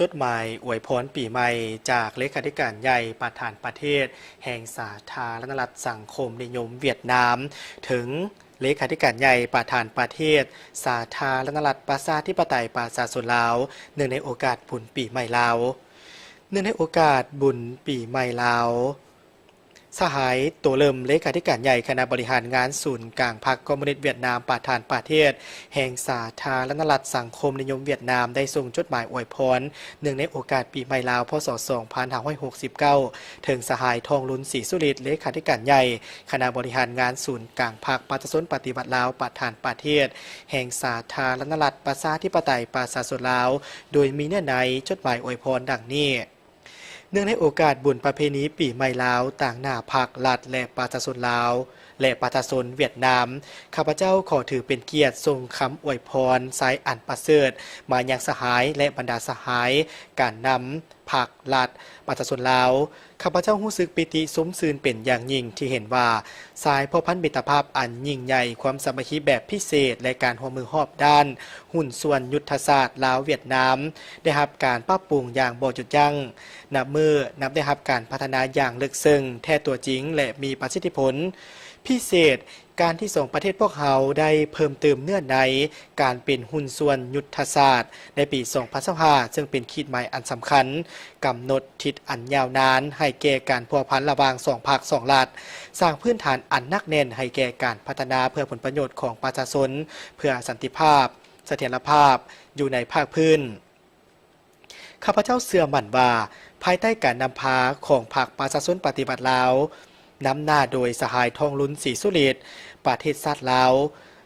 ຈົດໝາຍອວຍພອນປີໃໝ່ຈາກເລຂາທິການໃຫຍ່ປະທານປະເທດແຫ່ງສາທາລະນະລັດສັງຄົມນິຍົມຫວຽດນາມ ເຖິງເລຂາທິການໃຫຍ່ປະທານປະເທດສາທາລະນະລັດປະຊາທິປະໄຕປະຊາຊົນລາວ ເນື່ອງໃນໂອກາດບຸນປີໃໝ່ລາວ. ເນື່ອງໃນໂອກາດບຸນປີໃໝ່ລາວ ສະຫາຍ ໂຕເລີມ ເລຂາທິການໃຫຍ່ຄະນະບໍລິຫານງານສູນກາງພັກຄອມມູນິດຫວຽດນາມ ປະທານປະເທດແຫ່ງສາທາລະນະລັດສັງຄົມນິຍົມຫວຽດນາມ ໄດ້ສົ່ງຈົດໝາຍອວຍພອນເນື່ອງໃນໂອກາດປີໃໝ່ລາວ ພ.ສ. ສອງພັນຫ້າຮ້ອຍຫົກສິບເກົ້າ ເຖິງສະຫາຍ ທອງລຸນ ສີສຸລິດ ເລຂາທິການໃຫຍ່ຄະນະບໍລິຫານງານສູນກາງພັກປະຊາຊົນປະຕິວັດລາວ ປະທານປະເທດແຫ່ງສາທາລະນະລັດປະຊາທິປະໄຕປະຊາຊົນລາວ ໂດຍມີເນື້ອໃນຈົດໝາຍອວຍພອນດັ່ງນີ້. ເນື່ອງໃນໂອກາດບຸນປະເພນີປີໃໝ່ລາວ ຕາງໜ້າພັກລັດ ແລະ ປະຊາຊົນລາວ ແລະ ປະຊາຊົນຫວຽດນາມ, ຂ້າພະເຈົ້າຂໍຖືເປັນກຽດສົ່ງຄຳອວຍພອນໄຊອັນປະເສີດມາຍັງສະຫາຍ ແລະ ບັນດາສະຫາຍການນຳພັກລັດ ປະຊາຊົນລາວ. ຂ້າພະເຈົ້າຮູ້ສຶກປີຕິຊົມຊື່ນເປັນຢ່າງຍິ່ງທີ່ເຫັນວ່າ ສາຍພົວພັນມິດຕະພາບອັນຍິ່ງໃຫຍ່, ຄວາມສາມັກຄີແບບພິເສດ ແລະ ການຮ່ວມມືຮອບດ້ານຫຸ້ນສ່ວນຍຸດທະສາດລາວ-ຫວຽດນາມ ໄດ້ຮັບການປັບປຸງຢ່າງບໍ່ຢຸດຢັ້ງ. ນັບມື້ນັບໄດ້ຮັບການພັດທະນາຢ່າງເລິກເຊິ່ງ, ແທ້ຕົວຈິງ ແລະ ມີປະສິດທິຜົນ. ພິເສດ, ການທີ່ສອງປະເທດພວກເຮົາໄດ້ເພີ່ມຕື່ມເນື້ອໃນການເປັນຫຸ້ນສ່ວນຍຸດທະສາດໃນປີສອງພັນຊາວຫ້າ ເຊິ່ງເປັນຂີດໝາຍອັນສຳຄັນ, ກຳນົດທິດອັນຍາວນານໃຫ້ແກ່ການພົວພັນລະຫວ່າງສອງພັກສອງລັດ, ສ້າງພື້ນຖານອັນໜັກແໜ້ນໃຫ້ແກ່ການພັດທະນາເພື່ອຜົນປະໂຫຍດຂອງປະຊາຊົນ, ເພື່ອສັນຕິພາບ, ສະຖຽນລະພາບຢູ່ໃນພາກພື້ນ. ຂ້າພະເຈົ້າເຊື່ອໝັ້ນວ່າ ພາຍໃຕ້ການນຳພາຂອງພັກປະຊາຊົນປະຕິວັດລາວ ນຳໜ້າໂດຍສະຫາຍ ທອງລຸນ ສີສຸລິດ, ປະເທດຊາດລາວ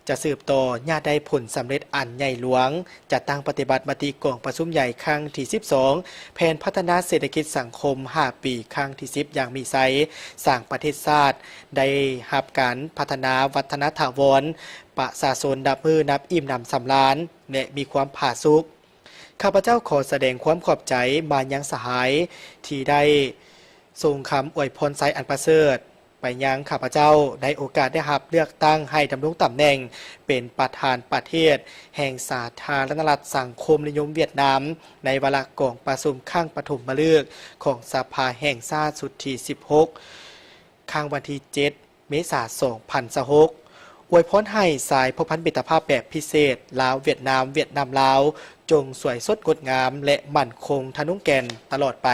ຈະສືບຕໍ່ຍາດໄດ້ຜົນສຳເລັດອັນໃຫຍ່ຫຼວງ, ຈັດຕັ້ງປະຕິບັດມະຕິກອງປະຊຸມໃຫຍ່ຄັ້ງທີສິບສອງ, ແຜນພັດທະນາເສດຖະກິດສັງຄົມຫ້າປີຄັ້ງທີສິບຢ່າງມີໄຊ, ສ້າງປະເທດຊາດໄດ້ຮັບການພັດທະນາວັດທະນະຖາວອນ, ປະຊາຊົນນັບມື້ນັບອີ່ມໜຳສຳລານ ແລະ ມີຄວາມຜາສຸກ. ຂ້າພະເຈົ້າຂໍສະແດງຄວາມຂອບໃຈມາຍັງສະຫາຍທີ່ໄດ້ສົ່ງຄຳອວຍພອນໄຊອັນປະເສີດໄປຍັງຂ້າພະເຈົ້າ ໃນໂອກາດໄດ້ຮັບເລືອກຕັ້ງໃຫ້ດຳລົງຕຳແໜ່ງເປັນປະທານປະເທດແຫ່ງສາທາລະນະລັດສັງຄົມນິຍົມຫວຽດນາມ ໃນວາລະກອງປະຊຸມຄັ້ງປະຖົມມະລຶກຂອງສະພາແຫ່ງຊາດຊຸດທີສິບຫົກ ຄັ້ງວັນທີເຈັດ ເມສາ ສອງພັນຊາວຫົກ ອວຍພອນໃຫ້ສາຍພົວພັນມິດຕະພາບແບບພິເສດ ລາວ-ຫວຽດນາມ, ຫວຽດນາມ-ລາວ ຈົ່ງສວຍສົດງົດງາມ ແລະ ໝັ້ນຄົງທະນຸງແກ່ນຕະຫຼອດໄປ.